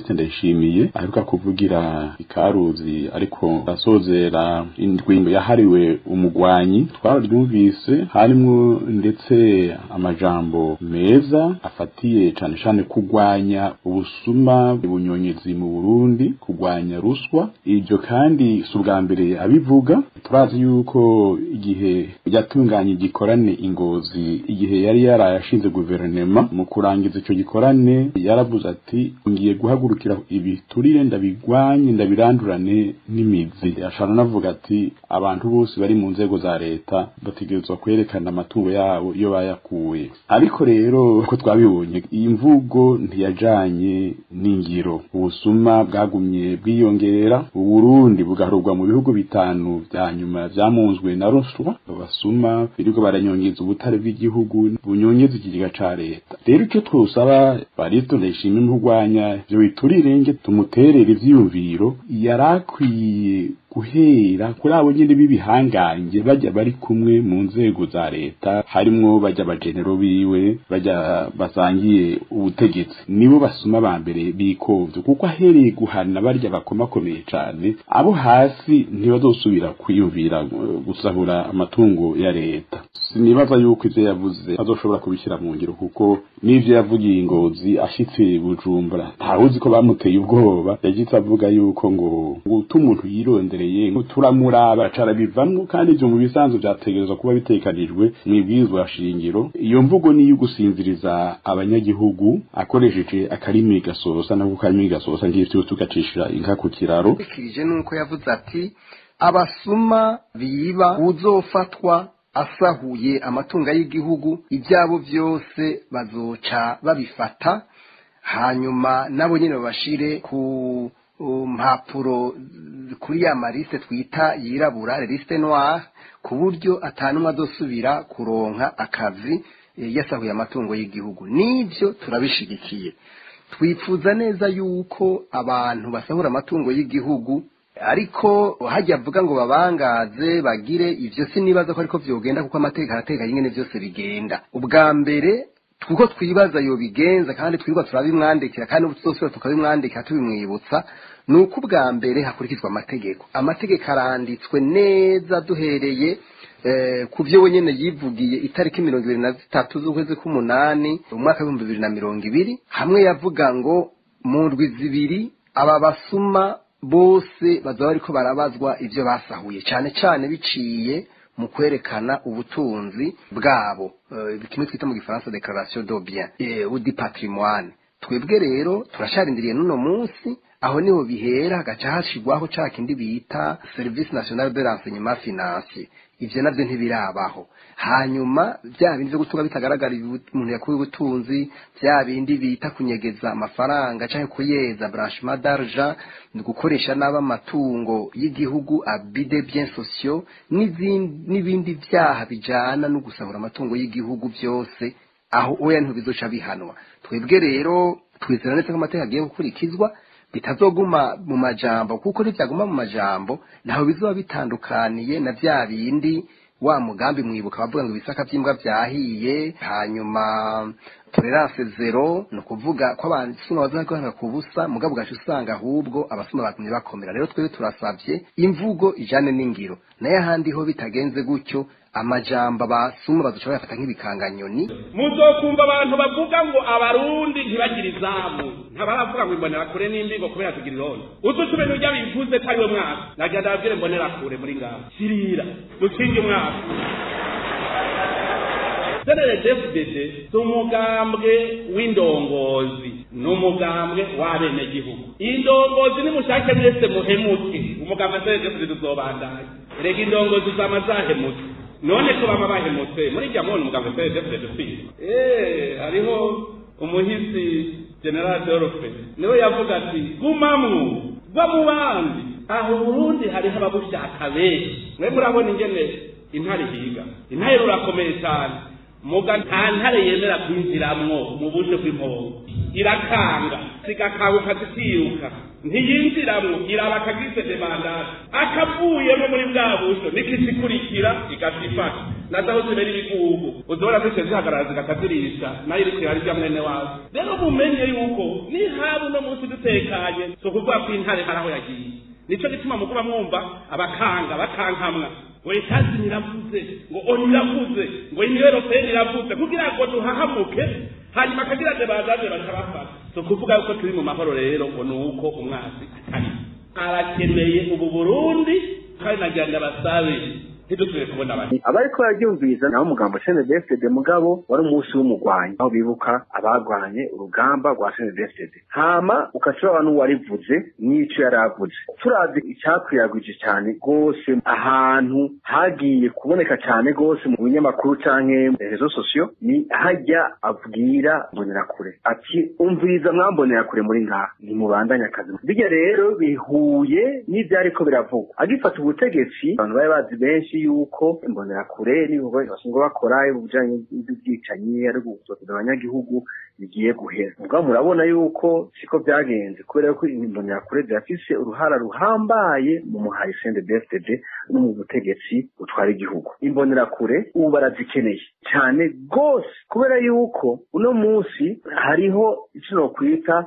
Evariste Ndayishimiye aheruka kuvugira ikaruzi ariko asozera indwi yahariwe umugwanyi, twararyumvise harimwo ndetse amajambo meza afatiye cane cane kugwanya ubusuma bunyonyezi mu Burundi, kugwanya ruswa. Ibyo kandi si ubwa mbere abivuga, turazi yuko igihe yatunganye igikorane ingozi, igihe yari yarayashinze guverinoma, mu kurangiza ico gikorane yaravuze ati ngiye guhagurukira ibiturire ndabigwanye ndabirandurane n'imizi. Yashana navuga ati abantu bose bari mu nzego za leta bategerezwa kwerekana amatungo yabo iyo bayakuye. Ariko rero ko twabibonye iyi mvugo ntiyajanye n'ingiro, ubusuma bwagumye bwiyongera, Uburundi bugaharurwa mu bihugu bitanu vya nyuma vyamunzwe na ruswa, abasuma birirwa baranyongeza ubutare bw'igihugu bunyongeza ikigega ca leta. Rero icyo twosaba Evariste Ndayishimiye mu ivyo biturire nge tumuterere ivyiyumviro, yarakwiye guhera kuri abo nyene b'ibihangange bajya bari kumwe mu nzego za leta, harimwo bajya abagenero biwe bajya basangiye ubutegetsi, nibo basuma ba mbere bikovyo, kuko ahereye guhana barya bakomakomeye cane, abo hasi ntibazosubira kwiyumvira gusahura amatungo ya leta. Sinibaza yuko ivyo yavuze azoshobora kubishyira mu ngiro, kuko n'ivyo yavugiye ingozi ashitse Bujumbura ntawuzi ko bamuteye ubwoba. Yagize avuga yuko ngo guta umuntu yirondereye ngo turamuraba carabivamwo, kandi ivyo mu bisanzwe vyategerezwa kuba bitekanijwe mw'ibwirizwa shingiro. Iyo mvugo ni iyo gusinziriza abanyagihugu akoresheje akarimi gasosa, nako karimi gasosa ngivyo tugacishira inka ku kiraro. Bikirije nuko yavuze ati abasuma biba uzofatwa asahuye amatungo y'igihugu ibyabo byose bazoca babifata, hanyuma nabo nyene babashire ku mpapuro kuri ya marise twita yirabura, liste noire, ku buryo atanumwe azosubira kuronka akazi yasahuye amatungo y'igihugu. Nivyo turabishigikiye, twifuza neza yuko abantu basahura amatungo y'igihugu, ariko hajya avuga ngo babangaze bagire ivyo, sinibaza ko ariko vyogenda, kuko amategeko arategeka ingene vyose bigenda. Ubwa mbere kuko twibaza yo bigenza, kandi twirwa turabimwandikira, kandi tuzosubira tukabimwandikira tubimwibutsa, nuko ubwa mbere hakurikizwa amategeko. Amategeko aranditswe neza duhereye ku byo wenyene yivugiye itariki 23 z'ukwezi k'umunani umwaka 2020, hamwe yavuga ngo mu ndwi zibiri aba basuma bose bazaba bariko barabazwa ivyo basahuye, cane cane biciye mu kwerekana ubutunzi bwabo, kimwe twita mu gifaransa déclaration de biens ou du patrimoine. Twebwe rero turasharindiriye n'uno munsi, aho niho bihera hagaca hashigwaho ca kindi bita Service National de Renseignement Financier. Ivyo navyo ntibirabaho. Hanyuma vya bindi vyo gutunga bitagaragara umuntu yakuye ubutunzi, vya bindi bita kunyegeza amafaranga canke kuyeza, blanchiment d'argent, ni gukoresha nabi amatungo y'igihugu, abus de biens sociaux, n'ibindi vyaha bijana no gusahura amatungo y'igihugu byose, aho oya ntibizoca bihanwa. Twebwe rero twizera neza ko amategeko agiye gukurikizwa, bitazoguma mu majambo, kuko ntivyaguma mu majambo naho bizoba bitandukaniye na vya bindi wa mugambi mwibuka bavuga ngo ibisaka vy'imbwa vyahiye, hanyuma tolérance zéro, ni ukuvuga ko abasuma bazaguhanga ku busa, mugabo ugaca usanga ahubwo abasuma bagumye bakomera. Rero twebwe turasavye imvugo ijane n'ingiro, nayo ahandi ho bitagenze gutyo amajambo abasuma bazoca bayafata nk'ibikanganyoni. Muzokumva abantu bavuga ngo abarundi ntibagire izamu, ntabaravuga ngo imbonerakure n'imbigo kubera tugira irondo. Uzuca umenya urya bivuze ko ari we mwaka, nagira ndababwire mbonerakure muri ngaho shirira dukinge umwaka. CNDD-FDD si umugambwe w'indongozi, ni umugambwe w'abenegihugu. Indongozi nimushake mwese muhemuke, umugambwe CNDD-FDD uzobandanya. Erega indongozi zama zahemutse, none ko bama bahemutse muri rya mubona umugambwe CNDD-FDD usibye. Hariho umuhisi General Adolphe niwe yavuga ati gumamwo gwa mu bandi, aho Burundi hariho ababushaka benshi. Mwe murabona ingene intare ihiga, intare rurakomeye cyane, muga nta ntare yemera kwinjiramwo mu buryo bw'impongo, irakanga zigakanguka zikiruka, ntiyinjiramwo, iraba akagise demandage akavuyemo muri bwa busho nikizikurikira igacifata. Nazaho zibera ibigugu uzobona zishe zihagarara zigatazirisha nayo iriko irarya mwene wawe. Rero mumenye yuko nihaba uno munsi dutekanye, si ukuvuga ko intare hari aho yagiye. Nico gituma mukuba mwumva abakanga bakankamwa ngo Etazini iravuze, ngo ONU iravuze, ngo Union Européenne iravuze, kugira ngo duhahamuke, hanyuma akagira ngo bazaze bakabafata. Si ukuvuga yuko turi mu mahoro rero ngo ni uko umwasi atari arakeneye ubu Burundi, kandi nagira ngo abasabe ntidusubire kubona abantu. Abariko bararyumviriza naho umugambo CNDD-FDD, mugabo wari umunsi w'umugwanyi aho bibuka abagwanye urugamba rwa CNDD-FDD, hama ugaca n'uwarivuze n'ico yaravuze. Turazi icakwiragwije cane gose ahantu hagiye kuboneka cane gose mu binyamakuru canke réseaux sociaux, ni harya abwira Mbonerakure ati umviriza mwambonerakure muri ngaha ntimubandanye akazi. Bijya rero bihuye n'ivyariko biravugwa agifata ubutegetsi. Abantu bari bazi benshi yuko Imbonerakure n'ibikorwa basanzwe bakora ibijanye n'iby'ubwicanyi ari gutoteza abanyagihugu bigiye guhera. Mugabo murabona yuko siko byagenze, kubera ko Imbonerakure zirafise uruhara ruhambaye mu muhari CNDD-FDD no mu butegetsi butwara igihugu. Imbonerakure ubu barazikeneye cyane gose, kubera yuko uno munsi hariho ico nokwita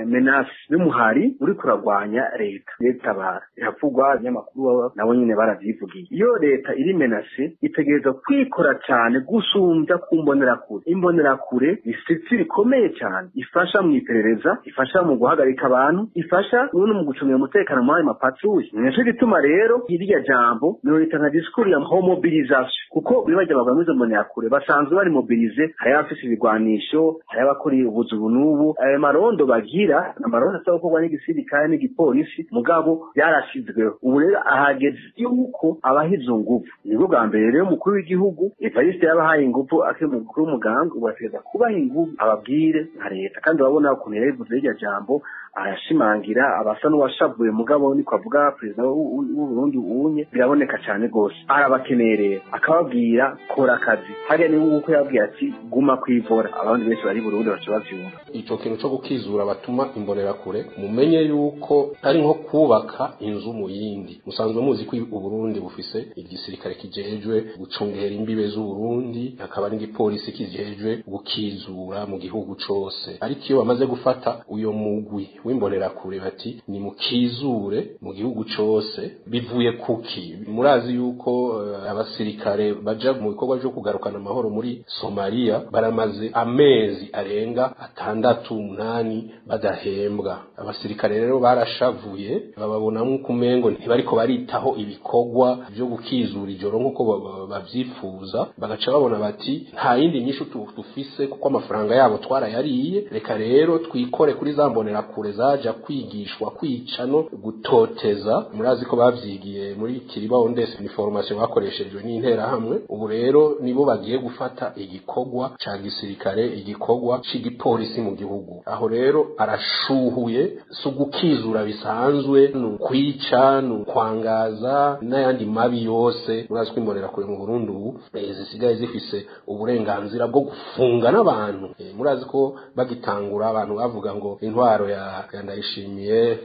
menace y'umuhari uri kuragwanya leta. Leta iravugwa, abanyamakuru nabo nyine baravyivugiye. Iyo leta iri menacée, itegereza kwikora cyane gusumbya ku Mbonerakure. Imbonerakure ni structure ikomeye cyane, ifasha mu iperereza, ifasha mu guhagarika abantu, ifasha no mu gucungira umutekano muri ayo ma patrouilles. Nico gituma rero irya jambo norita nka discours ya mobilisation, kuko bibajya bavuga muri izo Mbonerakure basanzwe bari mobilisés. Hari abafise ibigwanisho, hari abakora ubuzu n'ubu ayo marondo bagira, amarondo asaba gukorwa n'igisirikare n'igipolisi, mugabo byarashizweho. Ubu rero ahageze yuko abaha izo nguvu. Nibwo bwa mbere rero umukuru w'igihugu Evariste yabahaye inguvu akiri umukuru w'umugambwe, ubu ategereza kubaha inguvu ababwire nka leta. Kandi urabona ukuntu yabivuze irya jambo, arashimangira abasa n'uwashavuye, mugabo niko avuga perezida w'Uburundi unye biraboneka cyane rwose arabakeneye. Rero akababwira kora akazi hariya, ni nk'uko yababwiye ati guma kwivora. Abandi benshi bari Burundi baca bavyumva. Ico kintu co gukizura batuma Imbonerakure, mumenye yuko ari nko kubaka inzu mu yindi. Musanzwe muzi ko Uburundi bufise igisirikare kijejwe gucungera imbibe z'Uburundi, hakaba n'igipolisi kijejwe gukizura mu gihugu cose. Ariko iyo bamaze gufata uyo mugwi w'Imbonerakure bati ni mukizure mu gihugu cose, bivuye kuki? Murazi yuko abasirikare baja mu bikorwa vyo kugarukana amahoro muri Somalia baramaze amezi arenga 6, 8 badahembwa. Abasirikare rero barashavuye, bababonamwo kumengo ntibariko baritaho ibikorwa vyo gukizura ijoro nk'uko bavyifuza, bagaca babona bati nta yindi nyishu dufise, kuko amafaranga yabo twarayariye, reka rero twikore kuri za Mbonerakure zaja kwigishwa kwica no gutoteza. Murazi ko bavyigiye muri Kiriba Ondesi, ni formation bakoreshejwe n'Interahamwe. Ubu rero nibo bagiye gufata igikorwa ca gisirikare, igikorwa c'igipolisi mu gihugu. Aho rero arashuhuye, si ugukizura bisanzwe, ni ukwica, ni ukwangaza n'ayandi mabi yose. Murazi ko Imbonerakure mu Burundi ubu zisigaye zifise uburenganzira bwo gufunga n'abantu. Murazi ko bagitangura abantu bavuga ngo intwaro ya Ndayishimiye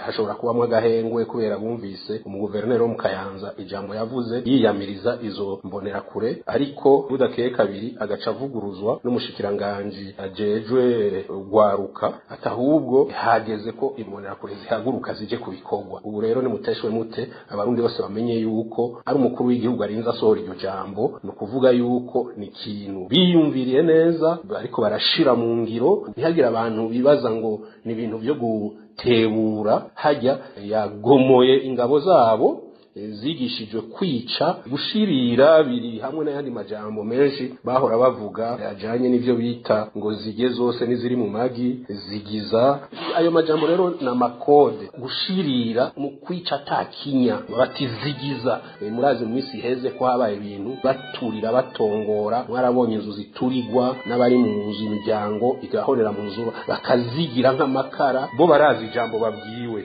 hashobora kubamwo agahengwe, kubera bumvise umuguverineri wo mu Kayanza ijambo yavuze yiyamiriza izo Mbonerakure, ariko budakeye kabiri agaca avuguruzwa n'umushikiranganji ajejwe gwaruka ati ahubwo hageze ko Imbonerakure zihaguruka zije ku bikorwa. Ubu rero nimuteshwe mute, Abarundi bose bamenye yuko ari umukuru w'igihugu arinze asohora iryo jambo, ni ukuvuga yuko ni ikintu biyumviriye neza ariko barashira mu ngiro. Ntihagire abantu bibaza ngo ni ibintu vyo gutebura. Hajya yagomoye ingabo zabo zigishijwe kwica, gushirira, biri hamwe n'ayandi majambo menshi bahora bavuga ajanye n'ivyo bita ngo zige zose n'iziri mu magi zigiza. Ayo majambo rero na makode gushirira mu kwica atakinya bati zigiza. Murazi mu minsi iheze ko habaye ibintu baturira, batongora, mwarabonye inzu ziturigwa n'abari mu nzu, imiryango igahorera mu nzu bakazigira nk'amakara. Bo barazi ijambo babwiwe.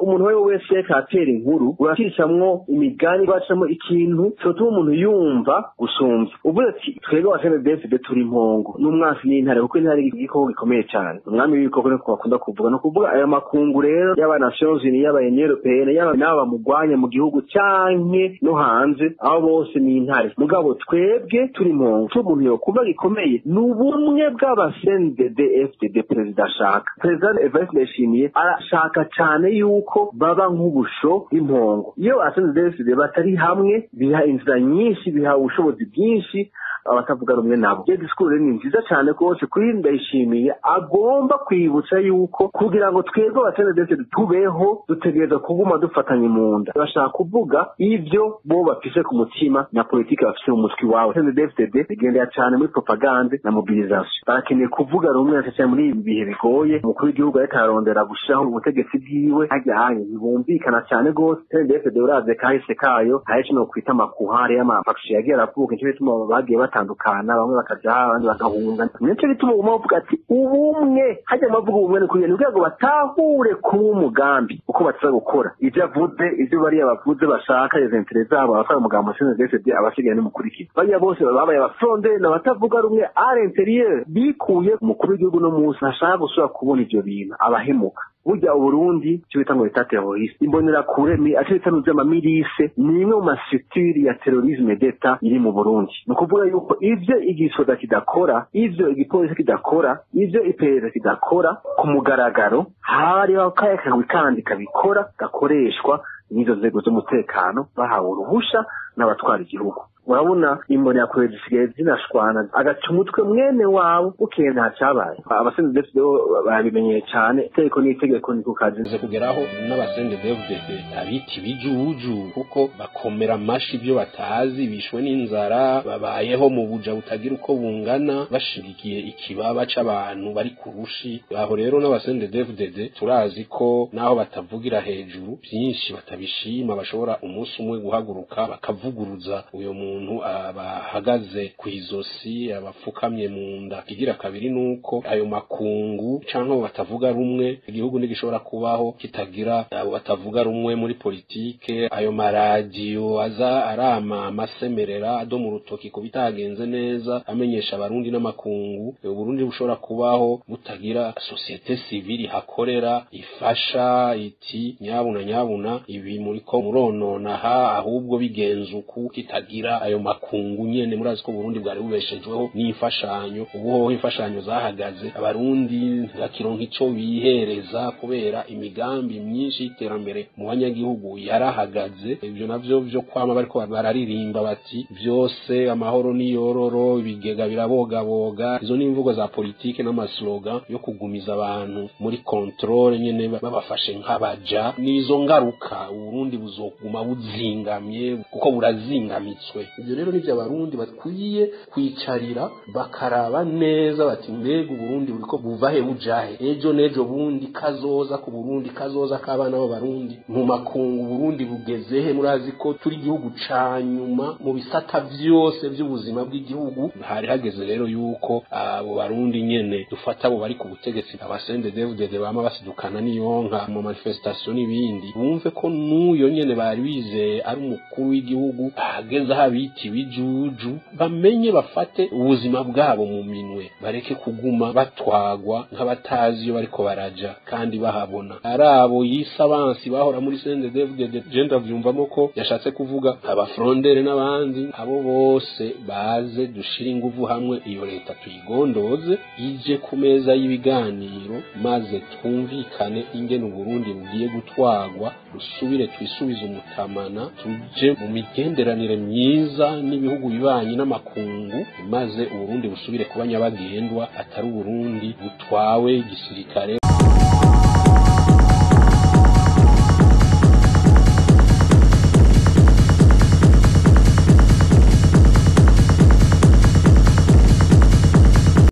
Umuntu wewe wese atera inkuru uracishamwo imigani, uracamo ikintu cyotuma umuntu yumva gusumvya. Uvuze ati twebwe wa CNDD-FDD turi impongo n'umwansi n'intare, kuko intare igikoko gikomeye cyane, umwami w'ibikoko niko bakunda kuvuga. No kuvuga aya makungu rero y'aba Nations Unies, y'aba Union Européenne, y'aba n'aba mugwanya mu gihugu canke no hanze, abo bose ni intare, mugabo twebwe turi impongo. Cyo umuntu yokumva gikomeye ni ubumwe bw'aba CNDD-FDD. Perezida ashaka, Perezida Evariste Ndayishimiye arashaka cyane yuko baba nk'ubusho bw'impongo. Iyo CNDD-FDD batari hamwe, biha inzira nyinshi, biha ubushobozi bwinshi abatavuga rumwe nabo. Iyo discours ni nziza cyane rwose kuri Ndayishimiye, agomba kwibutsa yuko kugira ngo twebwe aba CNDD-FDD tubeho, dutegereza kuguma dufatanye mu nda. Bashaka kuvuga ivyo bo bafise ku mutima na politike bafise mu mutwe wawe. CNDD-FDD igendera cyane muri propagande na mobilisation. Barakeneye kuvuga rumwe cyane muri ibi bihe bigoye. Umukuru w'igihugu ariko ararondera gushiraho ubutegetsi bwiwe, hajya hanye ntibumvikana cyane rwose. CNDD-FDD uravye kahise kayo, hari ico nokwita amakuhare y'amafakisho yagiye aravuka, nico bituma bagiye batandukana, bamwe bakaja abandi bagahunga. Nico gituma uguma uvuga ati ubumwe, hajya amavuga ubumwe ni kugira ngo batahure kuba umugambi uko bataza gukora ivyo avuze, ivyo bariya bavuze bashaka, les intérêts zabo. Abatwara umugambi wa CNDD-FDD abasigaye n'umukurikira bariya bose babaye abafronde n'abatavuga rumwe à l'intérieur bikuye. Umukuru w'igihugu no munsi ntashaka gusubira kubona ivyo bintu abahemuka. Burya Uburundi cyo bita ngo l'état terroriste, imbonera kure mi aco bita n'ama milices, ni imwe mu ma structure ya terrorisme d'État iri mu Burundi. Ni ukuvuga yuko ivyo igisoda kidakora, ivyo igipolisi kidakora, ivyo iperereza kidakora ku mugaragaro, hariho kaya kagwi kandi kabikora, gakoreshwa n'izo nzego z'umutekano bahawe uruhusha n'abatwara igihugu. Urabona imbonerakure zisigaye zinashwana, agaca umutwe mwene wawe, bukeye nta cyabaye. Aba CNDD-FDD babimenyeye cyane, itegeko n'itegeko ni ku kazi. Ze kugeraho n'aba CNDD-FDD abita ibijuju, kuko bakomera amashi ibyo batazi. Bishwe n'inzara, babayeho mu buja butagira uko bungana, bashigikiye ikibaba c'abantu bari ku rushi. Aho rero n'aba CNDD-FDD turazi ko naho batavugira hejuru byinshi batabishima, bashobora umunsi umwe guhaguruka bakavuguruza uyo muntu abahagaze ku izosi, abapfukamye mu nda. Igira kabiri nuko ayo makungu canke abo batavuga rumwe, igihugu ntigishobora kubaho kitagira abo batavuga rumwe muri politike. Ayo maradiyo aza arama amasemerera ado mu rutoki ku bitagenze neza, amenyesha Abarundi n'amakungu. Uburundi bushobora kubaho butagira société civile hakorera ifasha iti nyabuna nyabuna ibi muriko muronona ha, ahubwo bigenza uku, kitagira ayo makungu nyene? Murazi ko Burundi bwari bubeshejweho n'imfashanyo. Ubu hoho imfashanyo zahagaze, Abarundi ntibakironka ico bihereza kubera imigambi myinshi y'iterambere mu banyagihugu yarahagaze. Ivyo navyo vyo kwama bariko bararirimba bati vyose amahoro niyororo, ibigega birabogaboga, izo ni imvugo za politike n'amaslogan yo kugumiza abantu muri contrôle nyene, babafashe nk'abaja. Nizo ngaruka Uburundi buzoguma buzingamye, kuko burazingamitswe. Ivyo rero nivyo Abarundi bakwiye kwicarira bakaraba neza bati mbega Uburundi buriko buvahe bujahe? Ejo n'ejo bundi, kazoza ku Burundi, kazoza k'abana b'Abarundi mu makungu, Burundi bugezehe? Murazi ko turi igihugu ca nyuma mu bisata vyose vy'ubuzima bw'igihugu. Hari hageze rero yuko abo Barundi nyene dufata, abo bari ku butegetsi, aba CNDD-FDD bama basidukana n'iyonka mu manifestation n'ibindi, bumve ko n'uyo nyene bari bizeye ari umukuru w'igihugu ahageze aho abita ibijuju. Bamenye bafate ubuzima bwabo mu minwe, bareke kuguma batwagwa nk'abatazi iyo bariko baraja kandi bahabona. Ari abo yise abansi bahora muri CNDD-FDD, je ndavyumvamo ko yashatse kuvuga abafrondere n'abandi, abo bose baze dushire inguvu hamwe, iyo leta tuyigondoze ije ku meza y'ibiganiro, maze twumvikane ingene Uburundi bugiye gutwagwa, rusubire twisubize umutamana, tuje mu migenderanire myiza n'ibihugu bibanyi n'amakungu, maze Uburundi busubire kuba nyabagendwa, atari Uburundi butwawe gisirikare.